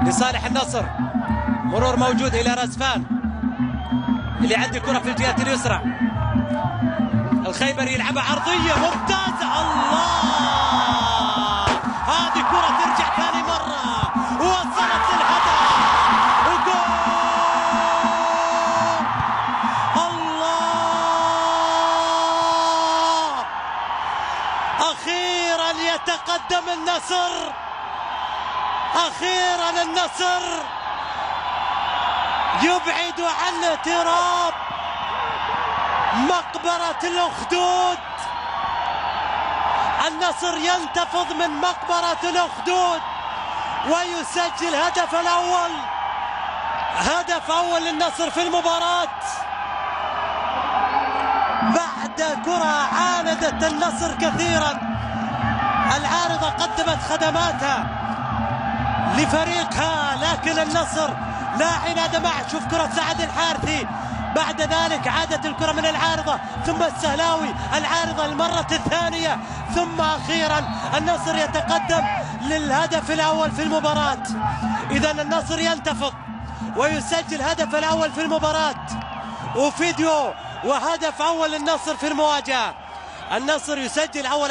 لصالح النصر. مرور موجود إلى رزفان اللي عنده كرة في الجهة اليسرى. الخيبري يلعبها عرضية ممتازة، الله، هذه كرة ترجع ثاني مرة، وصلت للهدف وجول. الله، أخيرا يتقدم النصر، أخيرا النصر يبعد عن تراب مقبرة الأخدود. النصر ينتفض من مقبرة الأخدود ويسجل هدف الأول، هدف أول للنصر في المباراة بعد كرة عاندت النصر كثيرا. العارضة قدمت خدماتها لفريقها، لكن النصر لا عناد معه. شوف كرة سعد الحارثي، بعد ذلك عادت الكرة من العارضة، ثم السهلاوي، العارضة المرة الثانية، ثم أخيرا النصر يتقدم للهدف الأول في المباراة. إذا النصر ينتفض ويسجل هدف الأول في المباراة، وفيديو وهدف أول للنصر في المواجهة. النصر يسجل أول